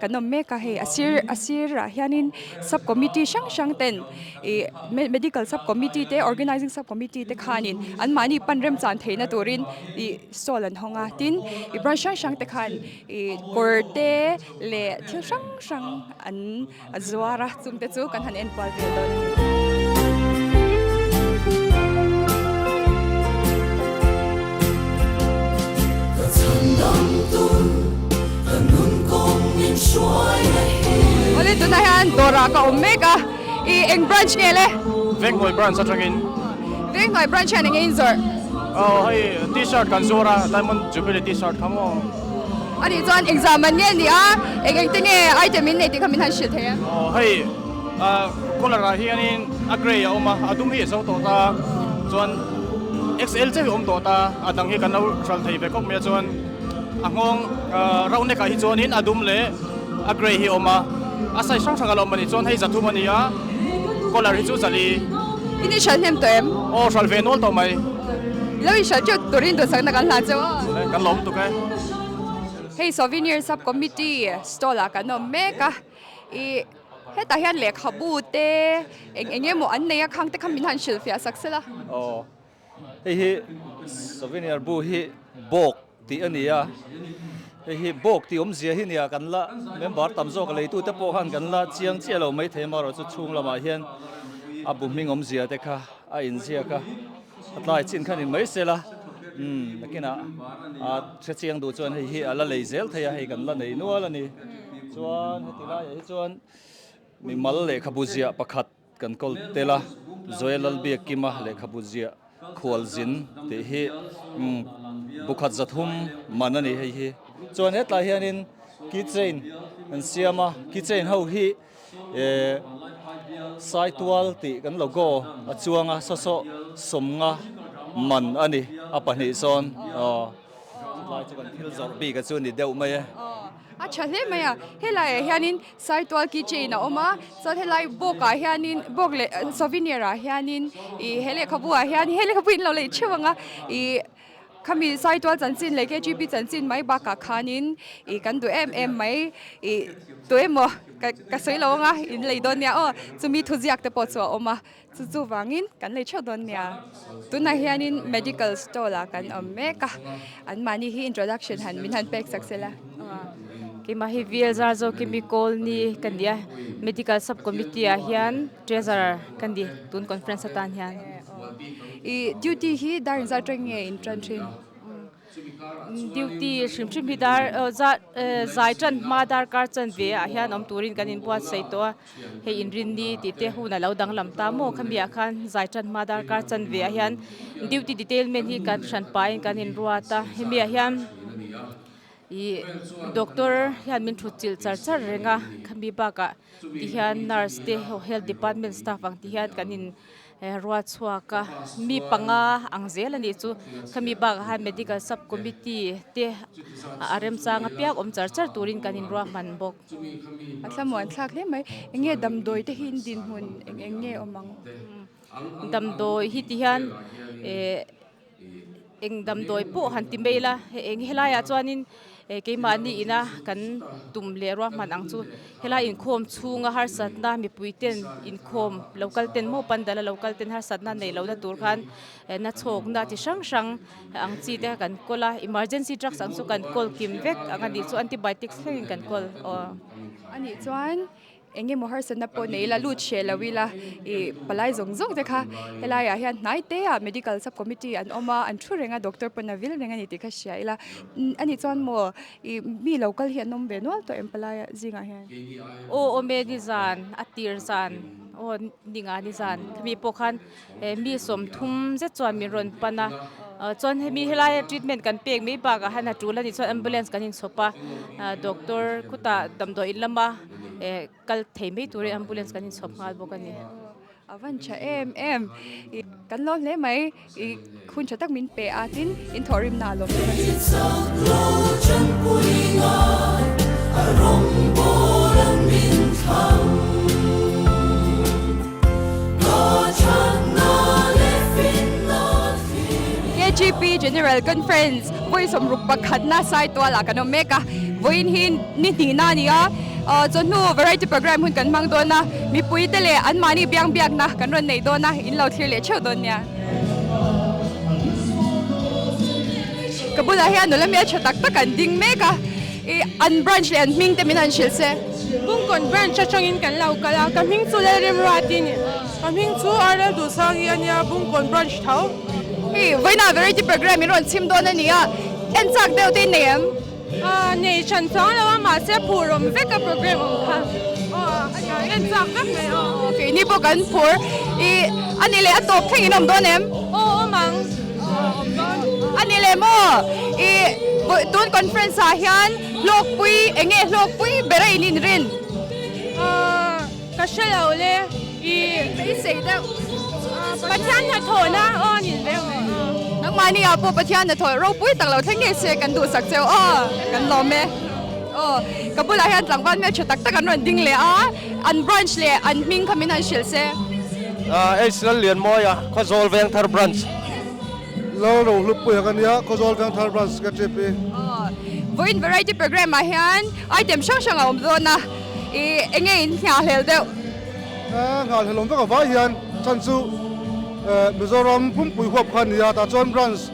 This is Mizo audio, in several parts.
kan awm mek a hei a sir a sirah hianin sub committee hrang hrang ten ih medical sub committee te organising sub committee te khanin anmahni pan remchan theihna turin ih stall an hawng a tin ih branch hrang hrang te khan ih kawr te leh thil hrang hrang an a zuar a chung te chu kan han en kual vel dawn a ni. Awle tunah hian dawrah ka awm mek a i eng branch nge le? Venghnuai branch atangin. Venghnuai branch hian enge in zawrh? Aw hei t-shirt kan zuar a Diamond Jubilee t-shirt kha maw. A nih chuan engzah man nge ni a, eng eng te nge item in nei tih kha min han hrilh thei a? Aw hei color ah hianin a grey a awm a, a dum hi a zo tawh ta, chuan XL chiah hi a awm tawh ta, a dang hi kan lo hral thei ve khawp mai a, chuan a nghawng round neck ah hi chuanin a dum leh a grey hi a awm a, a size hrang hrang a la awm a ni, chuan hei 300 a ni a, color hi chu 400. In i hral hnem tawh em? Aw hral ve nual tawh mai. Lo i hral teuh turin duhsakna kan hlan cheu a. Kan lawm tuk e. Hei Souvenir Sub Committee stall ah kan awm mek a, ih hetah hian lehkhabu te eng eng emaw an nei a khang te kha min han hrilhfiah sak sela. Aw hei hi Souvenir bu hi bawk tih a ni a, hei hi bawk tih awmzia hi nia kan la member tam zawk a leitute pawh khan kan la chiang chiah lo maithei amaherawh chu chhung lamah hian a bu hming awmzia te kha a inziak a. A tlai chin khan in mai sela umm nakinah a hre chiang duh chuan hei hi a la lei zel thei a hei kan la nei nual a ni chuan heti laiah hi chuan mimal lehkhabu ziah pakhat kan kawl tel a Zoe Lalbiakkima lehkhabu ziah khualzin tih hi umm bukhat 300 man a ni hei hi chuan hetlai hianin keychain an siam a keychain ho hi. Eh Saitual tih kan logo a chuang a saw saw sawmnga man a ni a pahnih sawn aw chulai chu kan thil zawrh bik a chu ni deuh mai e. A tha hle mai a, helaiah hianin Saitual keychain a awm a, chuan helai bawk ah hianin bawk leh souvenir ah hianin ih he lehkhabu ah hian he lehkhabu in lo lei theuh ang a ih Khami Saitual chanchin leh KGP chanchin mai bakah khanin ih kan duh em em mai ih tuemaw ka ka sawi lo anga in lei dawn nia aw chumi thuziak te pawh chu a awm a chu chu vangin kan lei theuh dawn nia. Tunah hianin medical stall ah kan awm mek a anmahni hi introduction han min han pek sak sela. Keimah hi VL Zarzo Kimi Colony ka ni a medical sub committee ah hian treasurer ka ni tun conference atan hian. I duty hi dar inzat reng nge in tan thin? Duty hrim hrim hi dar zai tan hma darkar chan ve ah hian awm turin kan inbuatsaih tawh a, hei inrinni tih te hun a lo danglam ta maw khami ah khan zai tan hma darkar chan ve ah hian duty detailment hi kan hran pahin kan inruat a, hemi ah hian ih doctor hian min thut chilh char char reng a, khami bakah tihian nurse te health department staff ang ti hian kan in ruat chhuak a mi panga ang zel a nih chu khami bakah hian medical sub committee te a remchang apiang awm char char turin kan inruahman bawk. A thlamuan thlak hle mai eng nge damdawi te hi in dinhmun eng eng nge awm ang? Damdawi hi ti hian eh Eng damdawi pawh han ti mai ila, eng helaiah chuanin keimahni ina kan tum leh ruahman ang chu helai inkhawm chhunga harsatna mipui ten inkhawm lo kal ten maw pandal a lo kal ten harsatna neih lohna tur khan na chhawkna chi hrang hrang ang chi te kan kawl a, emergency drugs ang chu kan kawl kim vek ang a nih chu antibiotics thlengin kan kawl aw. A nih chuan Eng emaw harsatna pawh nei ila, lut hreh lo ila, ih palai zawng zawng te kha helaiah hian hnai te ah medical sub committee an awm a, an thu reng a, doctor pawn a vil reng a ni tih kha hria ila. A nih chuan maw ih mi lo kal hi an awm ve nual tawh em palai zingah hian? Aw awm e nizan a tir zan aw ninga nizan khami pawh khan Mi 30 zet chuan min rawn pan a, chuan hemi helaia treatment kan pek mai bakah hian a tul a nih chuan ambulance kan inchhawp a, doctor khutah damdawi in lama kal thei mai turin ambulance kan inchhawp nghal bawk a ni. A van tha em em, kan lawm hle mai, i hun tha tak min pe a tin in thawhrimna a lawm bawk a ni. KGP General Conference vawi 61 na Saitual ah kan awm mek a, vawiin hi ni hnihna a ni a. Chawhnu variety programme hun kan hmang dawn a, mipui te leh anmahni biang biakna kan rawn nei dawn a, in lo thlir leh theuh dawn nia. Ka bulah hian nula hmel tha tak tak an ding mek a, ih an branch leh an hming te min han hrilh se. Bungkawn branch atangin kan lo kal a, ka hming chu Lalremruat i ni. Ka hming chu Arel Duhsangi a nia, Bungkawn branch tho. Hei vawiinah variety programme in rawn chhim dawn a ni a, en chak deuh te in nei em? Nei hran chuang lo a, mahse phur awm vek a programme awm kha. Aw en chak vek mai aw. Keini pawh kan phur i a ni leh a tawp thleng in awm dawn em? Aw awm ang. Aw awm dawn. A ni leh maw? I tun conference ah hian hlawkpui eng nge hlawkpui ber a in inrin? Ka hre lo le i beisei deuh. Pathian hnathawhna aw a nih deuh mai. Nangmahni ah pawh Pathian hnathawh ropui tak lo thleng ngei se kan duhsak cheu aw kan lawm e. Aw ka bulah hian tlangval hmeltha tak tak an rawn ding leh a, an branch leh an hming kha min han hrilh se. H Lallianmawia, Khawzawl Vengthar Branch. Lalrohlupui hak a nia, Khawzawl Vengthar Branch Secretary Pi. Aw, vawiin variety programme ah hian item hrang hrang a awm dawn a, i enge in nghahhlel deuh? Nghahhlel awm vek avai hian chan chu Mizoram pumpui huap kha a ni a, tah chuan branch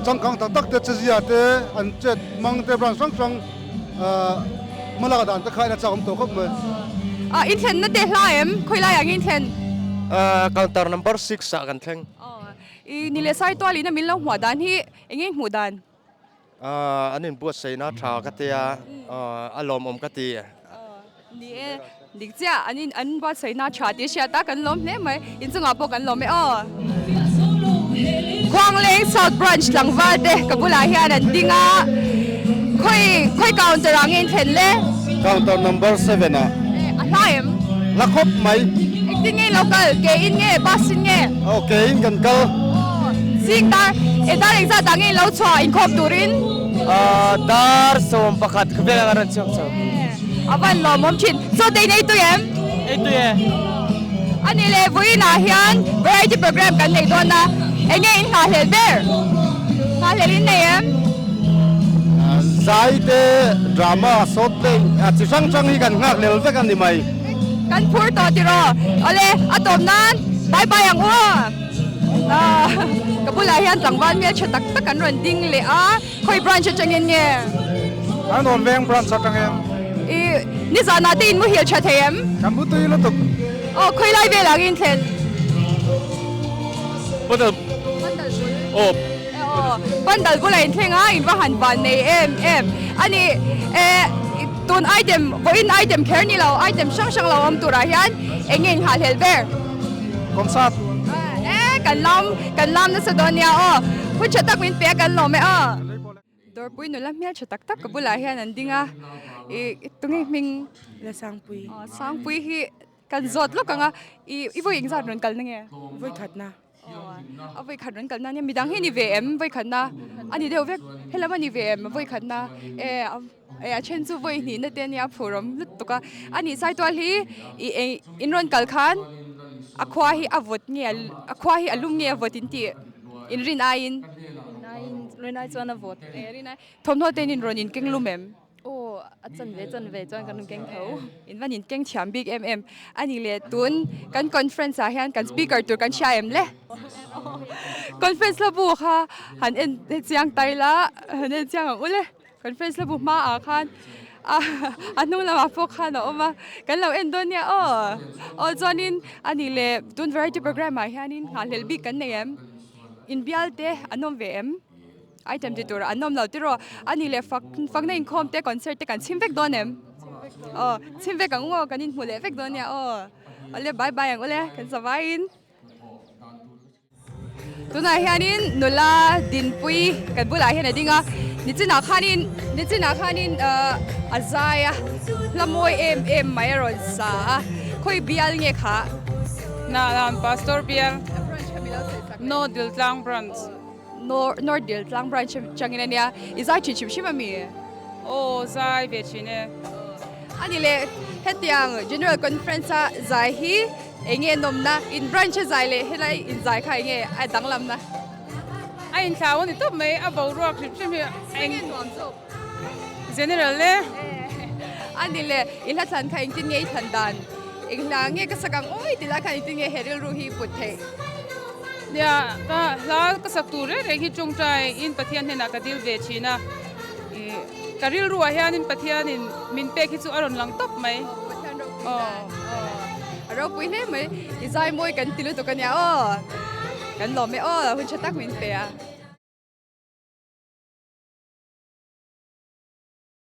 changkang tak tak te chezia te an chet hmang te branch hrang hrang hmalak dan te kha en a chak awm tawh khawp mai. Inthlenna te hla em? Khawilai ang inthlen? Counter number six ah kan thleng. I ni leh sai tualin a min lo hmuah dan hi eng nge hmuh dan? An inbuatsaihna tha ka tia, a lawmawm ka ti. Ni e, dik chiah an in an buatsaihna tha tih hriat a kan lawm hle mai, inchungah pawh kan lawm e aw. Khuangleng South Branch tlangval te ka bulah hian an ding a, khawi khawi counter ah nge in thlen le? Counter number seven ah. A hla em? Hla khawp mai. Engtin nge lo kal? Ke in nge? Bus in nge? Aw ke in kan kal. Aw zing dar e dar engzat ah nge lo chhuah inkhawm turin? Dar 11 ka vel ang a rawn chhuak chho. A van lawmawm thin. Chaw te in ei tui em? Ei tui e. A ni leh vawiin ah hian variety program kan nei dawn a, eng nge in nghahhlel ber? Nghahhlel in nei em? Zai te, drama, short play a chi hrang hrang hi kan nghakhlel vek a ni mai. Kan phur tawh tiraw? Awle, a tawp nan bye bye ang u. Ka bulah hian tlangval hmel tha tak tak an rawn ding leh a. Khawi branch atangin nge? An rawn veng branch atangin. I nizanah te in muhil tha thei em? Kan mu tui lutuk. Aw khawi lai velah nge in thlen? Pandal. Pandal bul. Aw. Aw pandal bulah in thleng a in va han van nei em em. Ani e tun item vawiin item kher ni lo item hrang hrang lo awm turah hian eng nge in nghahhlel ber? Concert. E kan lam kan lam nasa dawn nia aw hun tha tak min pe a kan lawm e aw. Dawrpui nula hmel tha tak tak ka bulah hian an ding a i tunge hming La Sangpui. Aw Sangpui hi kan zawt lawk ang a i i vawi engzat rawn kalna nge? Vawi khatna. Aw a vawi khat rawn kalna ania midang hi ni ve em vawi khatna a ni deuh vek helam a ni ve em vawi khatna e E a then chu vawi hnihna te ania phur awm lutuk a, a nih saitual hi i eng in rawn kal khan a khua hi a vawt nge a khua hi a lum nge a vawt in tih in rin aiin rin ai chuan a vawt e rin ai thawmhnaw te in rawn in keng lum em? Aw a chanve chanve chuan kan rawn keng tho. In van in keng thiam bik em em a ni leh tun kan conference ah hian kan speaker tur kan hria em le? Conference la bu kha han en chiang tai la han en chiang ang u le. Conference la bu hma ah khan a hnung lamah pawh khan a awm a, kan lo en dawn nia aw. Aw chuanin a nih leh tun variety programme ah hianin nghahhlelh bik kan nei em? Inbial te an awm ve em? Item ti tur an awm lo tiraw? A nih leh fak fakna inkhawm te concert te kan chhim vek dawn em? Aw chhim vek ang u aw kan inhmu leh vek dawn nia aw. Awle bye bye ang ule kan zavaiin. Tunah hianin nula Dinpui kan bulah hian a ding a, nichinah khanin nichinah khanin a zai a, hla mawi em em mai a rawn sa a, khawi bial nge kha? Nahlan Pastor bial, North Diltlang Branch. North Diltlang Branch atangin a nia, i zai thin hrim hrim a mi? Aw zai ve thin e. A ni leh hetiang General Conference a zai hi Eng nge nawmna? In branch a zai leh helai in zai kha eng nge a danglamna? A inthlau a ni tawp mai, a boruak hrim hrim hi eng nge nuam zawk? General le. A ni le, i hla thlan kha engtin nge i thlan dan? Eng hla nge ka sak ang awi ti lai khan engtin nge he rilru hi i put theih? Nia, ka hla ka sak tur reng reng hi tawngtai in Pathian hnenah ka dil ve thin a. Ih, ka rilruah hianin Pathianin min pek hi chu a rawn lang tawp mai. Pathian ropui dan. Aw, a ropui hle mai. I zai mawi kan ti lutuk a nia aw. Kan lawm e aw, hun tha tak min pe a.